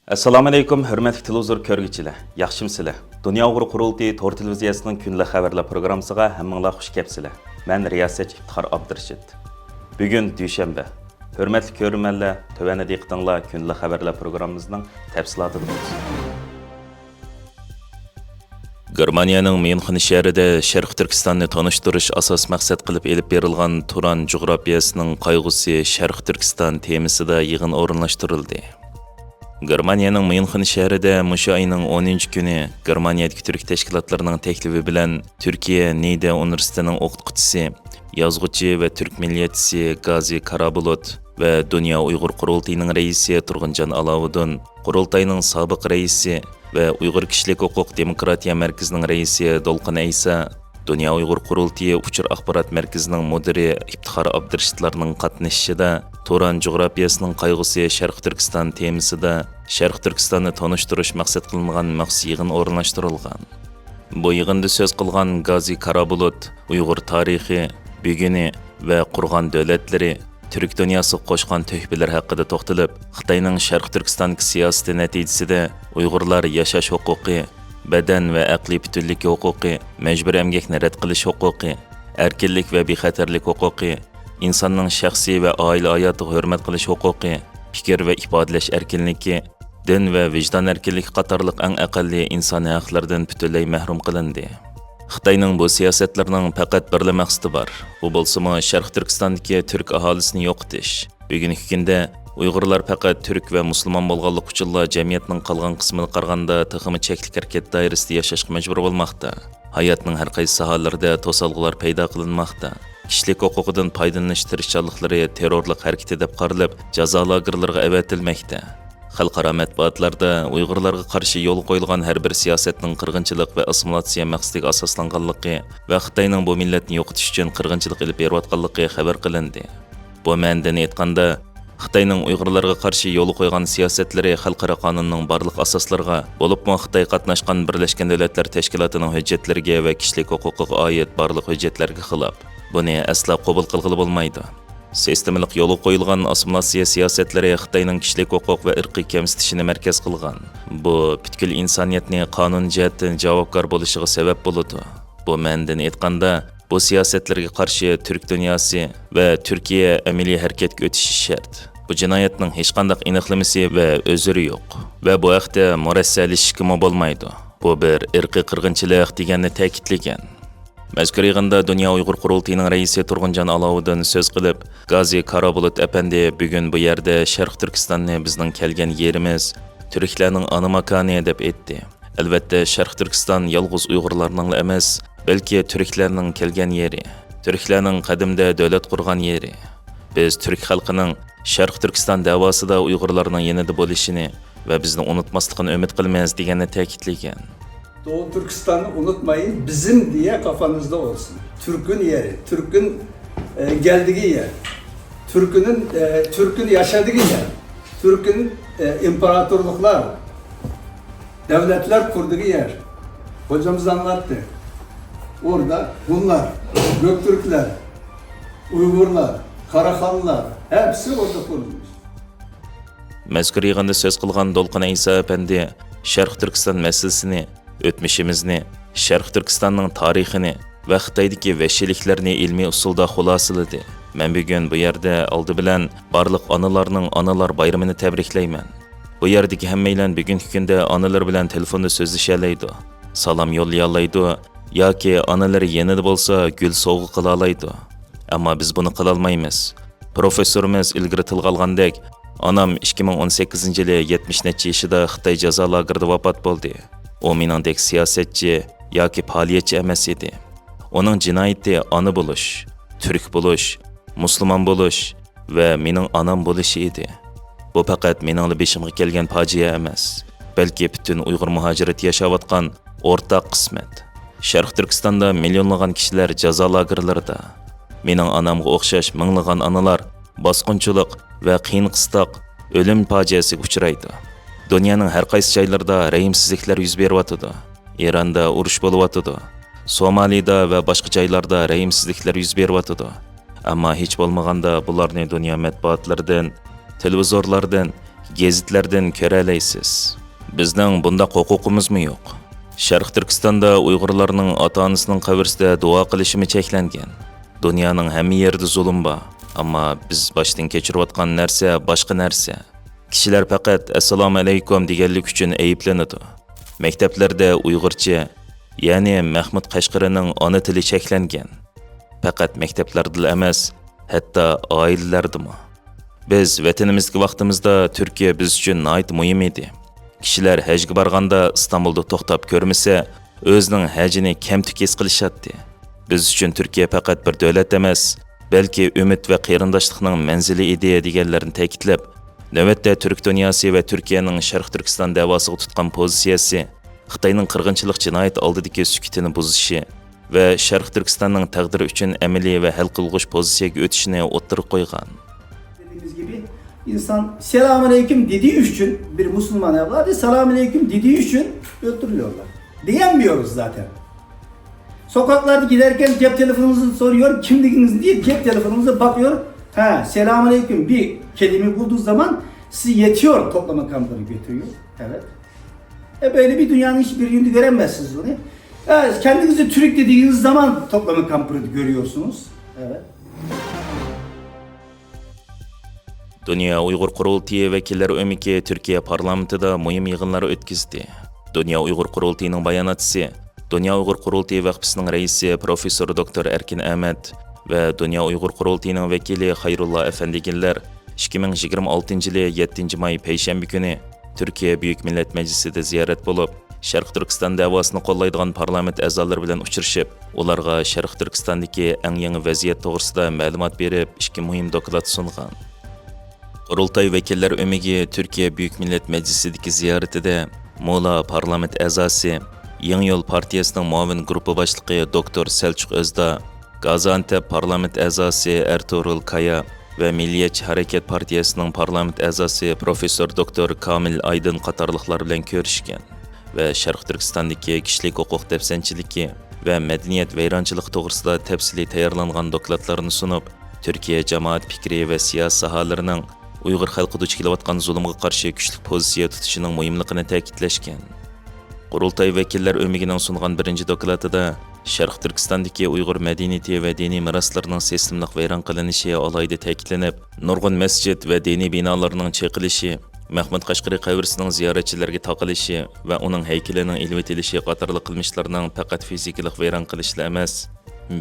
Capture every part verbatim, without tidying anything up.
ئەسسالامۇئەلەيكۇم، ھۆرمەتلىك تېلېۋىزور كۆرگۈچىلەر، ياخشىمۇسىلەر؟ دۇنيا ئۇيغۇر قۇرۇلتىيى تور تېلېۋىزىيەسىنىڭ كۈندىلىك خەۋەرلەر پروگراممىسىغا ھەممىڭلار خۇش كەپسىلەر. مەن رىياسەتچى ئىپتىخار ئابدۇرېشىت. بۈگۈن دۈشەنبە. ھۆرمەتلىك كۆرۈرمەنلەر، تۆۋەندە دىققىتىڭلار كۈندىلىك خەۋەرلەر پروگراممىمىزنىڭ تەپسىلاتىدا بولسۇن. گېرمانىيەنىڭ ميۇنخېن شەھىرىدە شەرقىي تۈركىستاننى تونۇشتۇرۇش ئاساس مەقسەت قىلىپ ئېلىپ بېرىلغان تۇران جۇغراپىيەسىنىڭ قايغۇسى شەرقىي تۈركىستان تېمىسىدا يىغىن ئورۇنلاشتۇرۇلدى. گېرمانىيەنىڭ ميۇنخېن شەھىرىدە مۇشۇ ئاينىڭ ئونىنچى كۈنى گېرمانىيەدىكى تۈرك تەشكىلاتلىرىنىڭ تەكلىپى بىلەن تۈركىيە نىدە ئۇنىۋېرسىتېتىنىڭ ئوقۇتقۇچىسى، يازغۇچى ۋە تۈرك مىللىيەتچىسى گازى كارابۇلۇت ۋە دۇنيا ئۇيغۇر قۇرۇلتىيىنىڭ رەئىسى تۇرغۇنجان ئالاۋۇدۇن، قۇرۇلتاينىڭ سابىق رەئىسى ۋە ئۇيغۇر كىشىلىك ھوقۇق دېموكراتىيە مەركىزىنىڭ رەئىسى دولقۇن ئەيسا، دۇنيا ئۇيغۇر قۇرۇلتىيى ئۇچۇر ئاخبارات مەركىزىنىڭ مۇدىرى ئىپتىخار ئابدۇرېشىتلارنىڭ قاتنىشىشىدا تۇران جۇغراپىيەسىنىڭ قايغۇسى شەرقىي تۈركىستان تېمىسىدا شەرقىي تۈركىستاننى تونۇشتۇرۇش مەقسەت قىلىنغان مەخسۇس يىغىن ئورۇنلاشتۇرۇلغان. بۇ يىغىندا سۆز قىلغان گازى كارابۇلۇت ئۇيغۇر تارىخى، بۈگۈنى ۋە قۇرغان دۆلەتلىرى، تۈرك دۇنياسىغا قوشقان تۆھپىلىرى ھەققىدە توختىلىپ، خىتاينىڭ شەرقىي تۈركىستاندىكى سىياسىتى نەتىجىسىدە ئۇيغۇرلار ياشاش ھوقۇقى، بەدەن ۋە ئەقلىي پۈتۈنلۈككە ھوقۇقى، مەجبۇرىي ئەمگەكنى رەت قىلىش ھوقۇقى، ئەركىنلىك ۋە بىخەتەرلىك ھوقۇقى، ئىنساننىڭ شەخسىي ۋە ئائىلە ھاياتىغا ھۆرمەت قىلىش ھوقۇقى، پىكىر ۋە ئىپادىلەش ئەركىنلىكى، دىن ۋە ۋىجدان ئەركىنلىكى قاتارلىق ئەڭ ئەقەللىي ئىنسانىي ھەقلەردىن پۈتۈنلەي مەھرۇم قىلىندى. خىتاينىڭ بۇ سىياسەتلىرىنىڭ پەقەت بىرلا مەقسىتى بار، ئۇ بولسىمۇ شەرقىي تۈركىستاندىكى تۈرك ئاھالىسىنى يوقىتىش. بۈگۈنكى كۈندە ئۇيغۇرلار پەقەت تۈرك ۋە مۇسۇلمان بولغانلىقى ئۈچۈنلا جەمئىيەتنىڭ قالغان قىسمىغا قارىغاندا تېخىمۇ چەكلىك ھەرىكەت دائىرىسىدە ياشاشقا مەجبۇر بولماقتا. ھاياتنىڭ ھەر قايسى ساھەلىرىدە توسالغۇلار پەيدا قىلىنماقتا. كىشىلىك ھوقۇقىدىن پايدىلىنىش تىرىشچانلىقلىرى تېررورلۇق ھەرىكىتى دەپ قارىلىپ، جازا لاگېرلىرىغا ئەۋەتىلمەكتە. خەلقئارا مەتبۇئاتلاردا ئۇيغۇرلارغا قارشى يولغا قويۇلغان ھەر بىر سىياسەتنىڭ قىرغىنچىلىق ۋە ئاسسىمىلياتسىيە مەقسىتىگە ئاساسلانغانلىقى ۋە خىتاينىڭ بۇ مىللەتنى يوقىتىش ئۈچۈن قىرغىنچىلىق ئېلىپ بېرىۋاتقانلىقى خەۋەر قىلىندى. بۇ مەنىدىن ئېيتقاندا، خىتاينىڭ ئۇيغۇرلارغا قارشى يولغا قويغان سىياسەتلىرى خەلقئارا قانۇننىڭ بارلىق ئاساسلىرىغا، بولۇپمۇ خىتاي قاتناشقان بىرلەشكەن دۆلەتلەر تەشكىلاتىنىڭ ھۆججەتلىرىگە ۋە كىشىلىك ھوقۇقىغا ئائىت بارلىق ھۆججەتلەرگە خىلاپ. بۇنى ئەسلا قوبۇل قىلغىلى بولمايدۇ. سىستېمىلىق يولغا قويۇلغان ئاسسىمىلياتسىيە سىياسەتلىرى خىتاينىڭ كىشىلىك ھوقۇق ۋە ئىرقىي كەمسىتىشىنى مەركەز قىلغان. بۇ پۈتكۈل ئىنسانىيەتنى قانۇن جەھەتتىن جاۋابكار بولۇشىغا سەۋەب بولىدۇ. بۇ مەنىدىن ئېيتقاندا، بۇ سىياسەتلەرگە قارشى تۈرك دۇنياسى ۋە تۈركىيە ئەمەلىي ھەرىكەتكە ئۆتۈشى شەرت. بۇ جىنايەتنىڭ ھېچقانداق ئېنىقلىمىسى ۋە ئۆزرى يوق ۋە بۇ ھەقتە مۇرەسسەلىشىشكىمۇ بولمايدۇ. بۇ بىر ئىرقىي قىرغىنچىلىق دېگەننى تەكىتلىگەن. مەزكۇر يىغىندا دۇنيا ئۇيغۇر قۇرۇلتىيىنىڭ رەئىسى تۇرغۇنجان ئالاۋۇدىن سۆز قىلىپ، گازى كارابۇلۇت ئەپەندى بۈگۈن بۇ يەردە شەرقىي تۈركىستاننى بىزنىڭ كەلگەن يېرىمىز، تۈركلەرنىڭ ئانا ماكانى دەپ ئېيتتى. ئەلۋەتتە، شەرقىي تۈركىستان يالغۇز ئۇيغۇرلارنىڭلا ئەمەس، بەلكى تۈركلەرنىڭ كەلگەن يېرى، تۈركلەرنىڭ قەدىمدە دۆلەت قۇرغان يېرى. بىز تۈرك خەلقىنىڭ شەرقىي تۈركىستان دەۋاسىدا ئۇيغۇرلارنىڭ يېنىدا بولۇشىنى ۋە بىزنى ئۇنتۇماسلىقىنى ئۈمىد قىلىمىز، دېگەننى تەكىتلىگەن. Doğu Türkistan'ı unutmayın, bizim diye kafanızda olsun. Türk'ün yeri, Türk'ün e, geldiği yer, Türk'ünün e, Türk'ün yaşadığı yer, Türk'ün e, imparatorluklar, devletler kurduğu yer. Hocamız anlattı. Orada Hunlar, Göktürkler, Uygurlar, Karahanlılar, hepsi orada kurulmuş. مەزكۇر يىغىندا سۆز قىلغان دولقۇن ئەيسا ئەپەندى شەرقىي تۈركىستان مەسىلىسىنى، ئۆتمۈشىمىزنى، شەرقىي تۈركىستاننىڭ تارىخىنى ۋە خىتايدىكى ۋەھشىيلىكلەرنى ئىلمىي ئۇسۇلدا خۇلاسىلىدى. مەن بۈگۈن بۇ يەردە ئالدى بىلەن بارلىق ئانىلارنىڭ ئانىلار بايرىمىنى تەبرىكلەيمەن. بۇ يەردىكى ھەممەيلەن بۈگۈنكى كۈندە ئانىلىرى بىلەن تېلېفوندا سۆزلىشەلەيدۇ، سالام يوللىيالايدۇ ياكى ئانىلىرى يېنىدا بولسا گۈل سوۋغا قىلالايدۇ. ئەمما بىز بۇنى قىلالمايمىز. پروفېسسورىمىز ئىلگىرى تىلغا ئالغاندەك، ئانام ئىككى مىڭ ئون سەككىزىنچى يىلى يەتمىش نەچچە يېشىدا خىتاي جازا لاگېرىدا ۋاپات بولدى. ئۇ مېنىڭدەك سىياسەتچى ياكى پائالىيەتچى ئەمەس ئىدى. ئۇنىڭ جىنايىتى ئانا بولۇش، تۈرك بولۇش، مۇسۇلمان بولۇش ۋە مېنىڭ ئانام بولۇشى ئىدى. بۇ پەقەت مېنىڭلا بېشىمغا كەلگەن پاجىئە ئەمەس، بەلكى پۈتۈن ئۇيغۇر مۇھاجىرىتى ياشاۋاتقان ئورتاق قىسمەت. شەرقىي تۈركىستاندا مىليونلىغان كىشىلەر جازا لاگېرلىرىدا. مېنىڭ ئانامغا ئوخشاش مىڭلىغان ئانىلار باسقۇنچىلىق ۋە قىيىن-قىستاق، ئۆلۈم پاجىئەسىگە ئۇچرايدۇ. دۇنيانىڭ ھەر قايسى جايلىرىدا رەھىمسىزلىكلەر يۈز بېرىۋاتىدۇ. ئىراندا ئۇرۇش بولۇۋاتىدۇ. سومالىدا ۋە باشقا جايلاردا رەھىمسىزلىكلەر يۈز بېرىۋاتىدۇ. ئەمما ھېچ بولمىغاندا بۇلارنى دۇنيا مەتبۇئاتلىرىدىن، تېلېۋىزورلاردىن، گېزىتلەردىن كۆرەلەيسىز. بىزنىڭ بۇنداق ھوقۇقىمىزمۇ يوق. شەرقىي تۈركىستاندا ئۇيغۇرلارنىڭ ئاتا-ئانىسىنىڭ قەبرىسىدە دۇئا قىلىشىمۇ چەكلەنگەن. دۇنيانىڭ ھەممە يېرىدە زۇلۇم بار، ئەمما بىز باشتىن كەچۈرۈۋاتقان نەرسە باشقا نەرسە. كىشىلەر پەقەت «ئەسسالامۇئەلەيكۇم» دېگەنلىك ئۈچۈن ئەيىبلىنىدۇ. مەكتەپلەردە ئۇيغۇرچە، يەنى مەخمۇت قەشقىرىنىڭ ئانا تىلى چەكلەنگەن. پەقەت مەكتەپلەردىلا ئەمەس، ھەتتا ئائىلىلەردىمۇ. بىز ۋەتىنىمىزدىكى ۋاقتىمىزدا تۈركىيە بىز ئۈچۈن ناھايىتى مۇھىم ئىدى. كىشىلەر ھەجگە بارغاندا ئىستانبۇلدا توختاپ كۆرمىسە، ئۆزىنىڭ ھەجىنى كەمتۈك ھېس قىلىشاتتى. بىز ئۈچۈن تۈركىيە پەقەت بىر دۆلەت ئەمەس، بەلكى ئۈمىد ۋە قېرىنداشلىقنىڭ مەنزىلى ئىدى، دېگەنلەرنى تەكىتلەپ، نۆۋەتتە تۈرك دۇنياسى ۋە تۈركىيەنىڭ شەرقىي تۈركىستان دەۋاسىغا تۇتقان پوزىتسىيەسى خىتاينىڭ قىرغىنچىلىق جىنايىتى ئالدىدىكى سۈكۈتىنى بۇزۇشى ۋە شەرقىي تۈركىستاننىڭ تەقدىرى ئۈچۈن ئەمەلىي ۋە ھەل قىلغۇچ پوزىتسىيەگە ئۆتۈشىنى ئوتتۇرىغا قويغان. دېدىيىمىز گىبى، ئىنسان «سالام ئەلەيكۇم» دېدىيى ئۈچۈن، بىر مۇسۇلمان ئەۋلادى «سالام ئەلەيكۇم» دېدىيى ئۈچۈن ئۆلتۈرۈلۈيورلار. دېيەلمىيورۇز زاتەن. سوكاكلاردا گىدەركەن جەپ تېلېفونىڭىزنى سورىيور، كىملىكىڭىزنى دېيىپ جەپ تېلېفونىڭىزغا باقىيور. ھە، «سالام ئەلەيكۇم» بىر كەلىمە بولدۇغۇ زامان سىزنى يېتىيور، توپلام كامپىنى گۆتۈرۈيور. ئەۋەت. ئە، بۆيلە بىر دۇنيانىڭ ھېچ بىر يېرىندە كۆرەلمەيسىز ئۇنى. ئە، كەندىڭىزنى تۈرك دېدىگىنىز زامان توپلام كامپىنىدا كۆرۈيورسىز. ئەۋەت. دۇنيا ئۇيغۇر قۇرۇلتىيى ۋەكىللەر ئۆمىكى تۈركىيە پارلامېنتىدا مۇھىم يىغىنلار ئۆتكۈزدى. دۇنيا ئۇيغۇر قۇرۇلتىيىنىڭ باياناتچىسى، دۇنيا ئۇيغۇر قۇرۇلتىيى ۋەقپىسىنىڭ رەئىسى پروفېسسور دوكتور ئەركىن ئەمەت ۋە دۇنيا ئۇيغۇر قۇرۇلتىيىنىڭ ۋەكىلى خەيرۇللا ئەفەندىگىلەر ئىككى مىڭ يىگىرمە ئالتىنچى يىلى يەتتىنچى ماي پەيشەنبە كۈنى تۈركىيە بۈيۈك مىللەت مەجلىسىدە زىيارەت بولۇپ، شەرقىي تۈركىستان دەۋاسىنى قوللايدىغان پارلامېنت ئەزالىرى بىلەن ئۇچرىشىپ، ئۇلارغا شەرقىي تۈركىستاندىكى ئەڭ يېڭى ۋەزىيەت توغرىسىدا مەلۇمات بېرىپ، ئىككى مۇھىم دوكلات سۇنغان. قۇرۇلتاي ۋەكىللەر ئۆمىكى تۈركىيە بۈيۈك مىللەت مەجلىسىدىكى زىيارىتىدە مۇلا پارلامېنت ئەزاسى، يېڭى يول پارتىيەسىنىڭ مۇئاۋىن گۇرۇپپا باشلىقى دوكتور سەلچۇق ئۆزدا، گازىئانتەپ پارلامېنت ئەزاسى ئەرتۇرۇل كايا ۋە مىللىيەتچى ھەرىكەت پارتىيەسىنىڭ پارلامېنت ئەزاسى پروفېسسور دوكتور كامىل ئايدىن قاتارلىقلار بىلەن كۆرۈشكەن ۋە شەرقىي تۈركىستاندىكى كىشىلىك ھوقۇق دەپسەندىچىلىكى ۋە مەدەنىيەت ۋەيرانچىلىقى توغرىسىدا تەپسىلىي تەييارلانغان دوكلاتلارنى سۇنۇپ، تۈركىيە جامائەت پىكرى ۋە سىياسىي ساھەلىرىنىڭ ئۇيغۇر خەلقى دۇچ كېلىۋاتقان زۇلۇمغا قارشى كۈچلۈك پوزىتسىيە تۇتۇشىنىڭ مۇھىملىقىنى تەكىتلەشكەن. قۇرۇلتاي ۋەكىللەر ئۆمىكىنىڭ سۇنغان بىرىنچى دوكلاتىدا شەرقىي تۈركىستاندىكى ئۇيغۇر مەدەنىيىتى ۋە دىنىي مىراسلىرىنىڭ سىستېمىلىق ۋەيران قىلىنىشى ئالاھىدە تەكىتلىنىپ، نۇرغۇن مەسچىت ۋە دىنىي بىنالارنىڭ چېقىلىشى، مەخمۇت قەشقىرى قەبرىسىنىڭ زىيارەتچىلەرگە تاقىلىشى ۋە ئۇنىڭ ھەيكىلىنىڭ ئېلىۋېتىلىشى قاتارلىق قىلمىشلارنىڭ پەقەت فىزىكىلىق ۋەيران قىلىشلا ئەمەس،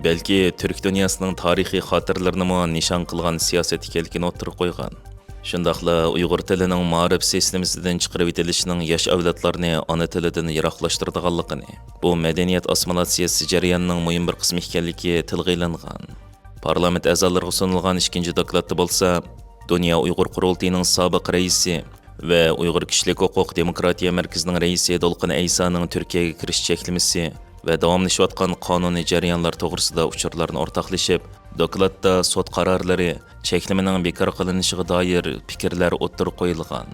بەلكى تۈرك دۇنياسىنىڭ تارىخىي خاتىرىلىرىنىمۇ نىشان قىلغان سىياسەت ئىكەنلىكىنى ئوتتۇرىغا قويغان. شۇنداقلا ئۇيغۇر تىلىنىڭ مائارىپ سىستېمىسىدىن چىقىرىۋېتىلىشىنىڭ ياش ئەۋلادلارنى ئانا تىلىدىن يىراقلاشتۇرىدىغانلىقىنى، بۇ مەدەنىيەت ئاسسىمىلياتسىيەسى جەريانىنىڭ مۇھىم بىر قىسمى ئىكەنلىكى تىلغا ئېلىنغان. پارلامېنت ئەزالىرىغا سۇنۇلغان ئىككىنچى دوكلاتتا بولسا، دۇنيا ئۇيغۇر قۇرۇلتىيىنىڭ سابىق رەئىسى ۋە ئۇيغۇر كىشىلىك ھوقۇق دېموكراتىيە مەركىزىنىڭ رەئىسى دولقۇن ئەيسانىڭ تۈركىيەگە كىرىش چەكلىمىسى ۋە داۋاملىشىۋاتقان قانۇنىي جەريانلار توغرىسىدا ئۇچۇرلارنى ئورتاقلىشىپ، دوكلاتتا سوت قارارلىرى، چەكلىمىنىڭ بىكار قىلىنىشىغا دائىر پىكىرلەر ئوتتۇرىغا قويۇلغان.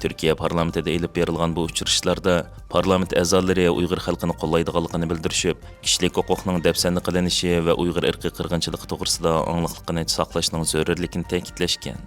تۈركىيە پارلامېنتىدا ئېلىپ بېرىلغان بۇ ئۇچرىشىشلاردا پارلامېنت ئەزالىرى ئۇيغۇر خەلقىنى قوللايدىغانلىقىنى بىلدۈرۈشۈپ، كىشىلىك ھوقۇقنىڭ دەپسەندە قىلىنىشى ۋە ئۇيغۇر ئىرقىي قىرغىنچىلىقى توغرىسىدا ئاڭلىقلىقىنى ساقلاشنىڭ زۆرۈرلۈكىنى تەكىتلەشكەن.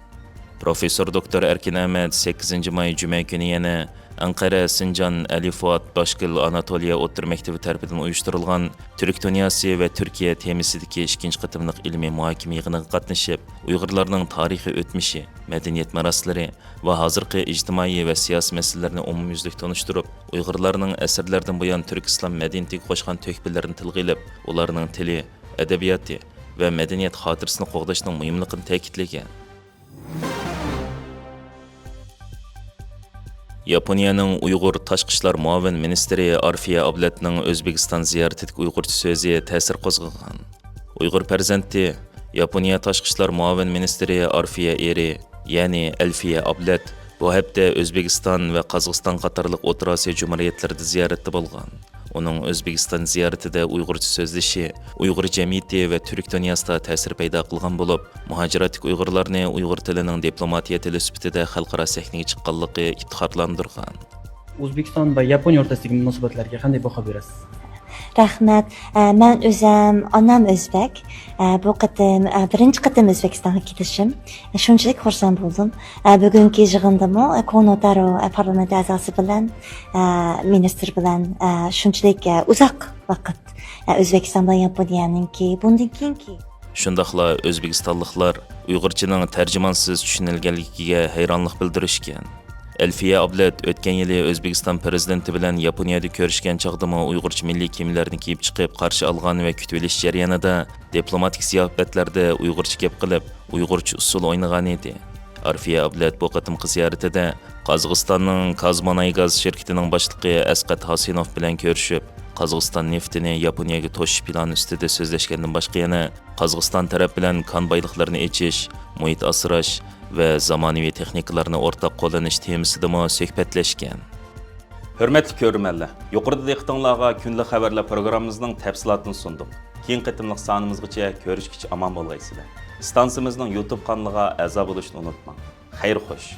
پروفېسسور دوكتور ئەركىن ئەمەت سەككىزىنچى ماي جۈمە كۈنى يەنە ئەنقەرە، سىنجان، ئەلىفۇئات، باشكىل، ئاناتولىيە ئوتتۇرا مەكتىۋى تەرىپىدىن ئۇيۇشتۇرۇلغان تۈرك دۇنياسى ۋە تۈركىيە تېمىسىدىكى ئىككىنچى قېتىملىق ئىلمىي مۇھاكىمە يىغىنىغا قاتنىشىپ، ئۇيغۇرلارنىڭ تارىخىي ئۆتمۈشى، مەدەنىيەت مىراسلىرى ۋە ھازىرقى ئىجتىمائىي ۋە سىياسىي مەسىلىلەرنى ئومۇميۈزلۈك تونۇشتۇرۇپ، ئۇيغۇرلارنىڭ ئەسىرلەردىن بۇيان تۈرك ئىسلام مەدەنىيىتىگە قوشقان تۆھپىلىرىنى تىلغا ئېلىپ، ئۇلارنىڭ تىلى، ئەدەبىياتى ۋە مەدەنىيەت خاتىرىسىنى قوغداشنىڭ مۇھىملىقىنى تەكىتلىگەن. ياپونىيەنىڭ ئۇيغۇر تاشقى ئىشلار مۇئاۋىن مىنىستىرى ئارفىيە ئابلەتنىڭ ئۆزبېكىستان زىيارىتىدىكى ئۇيغۇرچە سۆزى تەسىر قوزغىغان. ئۇيغۇر پەرزەنتى، ياپونىيە تاشقى ئىشلار مۇئاۋىن مىنىستىرى ئارفىيە ئېرى، يەنى ئەلفىيە ئابلەت، بۇ ھەپتە ئۆزبېكىستان ۋە قازاقىستان قاتارلىق ئوتتۇرا ئاسىيا جۇمھۇرىيەتلىرىدە زىيارەتتە بولغان. ئۇنىڭ ئۆزبېكىستان زىيارىتىدە ئۇيغۇرچە سۆزلىشى ئۇيغۇر جەمئىيىتى ۋە تۈرك دۇنياسىدا تەسىر پەيدا قىلغان بولۇپ، مۇھاجىراتتىكى ئۇيغۇرلارنى ئۇيغۇر تىلىنىڭ دىپلوماتىيە تىلى سۈپىتىدە خەلقئارا سەھنىگە چىققانلىقى ئىپتىخارلاندۇرغان. ئۆزبېكىستان ۋە ياپونىيە ئوتتۇرىسىدىكى مۇناسىۋەتلەرگە قانداق باھا بېرىسىز؟ رەھمەت. ئە، مەن ئۆزەم، ئانام ئۆزبەك. ئە، بۇ قېتىم، ئە، بىرىنچى قېتىم ئۆزبېكىستانغا كېلىشىم. ئە، شۇنچىلىك خۇرسەن بولدۇم. ئە، بۈگۈنكى يىغىندىمۇ، ئە، كونوتارو، ئە، پارلامېنت ئەزاسى بىلەن، ئە، مىنىستىر بىلەن، ئە، شۇنچىلىك، ئە، ئۇزاق ۋاقىت، ئە، ئۆزبېكىستان بىلەن ياپونىيەنىڭكى، بۇندىن كېيىنكى. شۇنداقلا ئۆزبېكىستانلىقلار ئۇيغۇرچىنىڭ تەرجىمانسىز چۈشىنىلگەنلىكىگە ھەيرانلىق بىلدۈرۈشكەن. ئەلفىيە ئابلەت ئۆتكەن يىلى ئۆزبېكىستان پىرېزىدېنتى بىلەن ياپونىيەدە كۆرۈشكەن چاغدىمۇ ئۇيغۇرچە مىللىي كىيىملەرنى كىيىپ چىقىپ قارشى ئالغان ۋە كۈتۈۋېلىش جەريانىدا دىپلوماتىك زىياپەتلەردە ئۇيغۇرچە گەپ قىلىپ، ئۇيغۇرچە ئۇسسۇل ئوينىغان ئىدى. ئارفىيە ئابلەت بۇ قېتىمقى زىيارىتىدە قازاقىستاننىڭ كازمۇنايگاز شىركىتىنىڭ باشلىقى ئەسقەت ھاسىنوف بىلەن كۆرۈشۈپ، قازاقىستان نېفىتىنى ياپونىيەگە توشۇش پىلانى ئۈستىدە سۆزلەشكەندىن باشقا يەنە قازاقىستان تەرەپ بىلەن كان بايلىقلىرىنى ئېچىش، مۇھىت ئاسراش ۋە زامانىۋى تېخنىكىلارنى ئورتاق قوللىنىش تېمىسىدىمۇ سۆھبەتلەشكەن. ھۆرمەتلىك كۆرۈرمەنلەر، يۇقىرىدا دىققىتىڭلارغا كۈندىلىك خەۋەرلەر پروگراممىمىزنىڭ تەپسىلاتىنى سۇندۇق. كېيىنكى قېتىملىق سانىمىزغىچە كۆرۈشكىچە ئامان بولغايسىلەر. ئىستانسىمىزنىڭ يۇتۇب قانىلىغا ئەزا بولۇشنى ئۇنتۇماڭ. خەير خوش.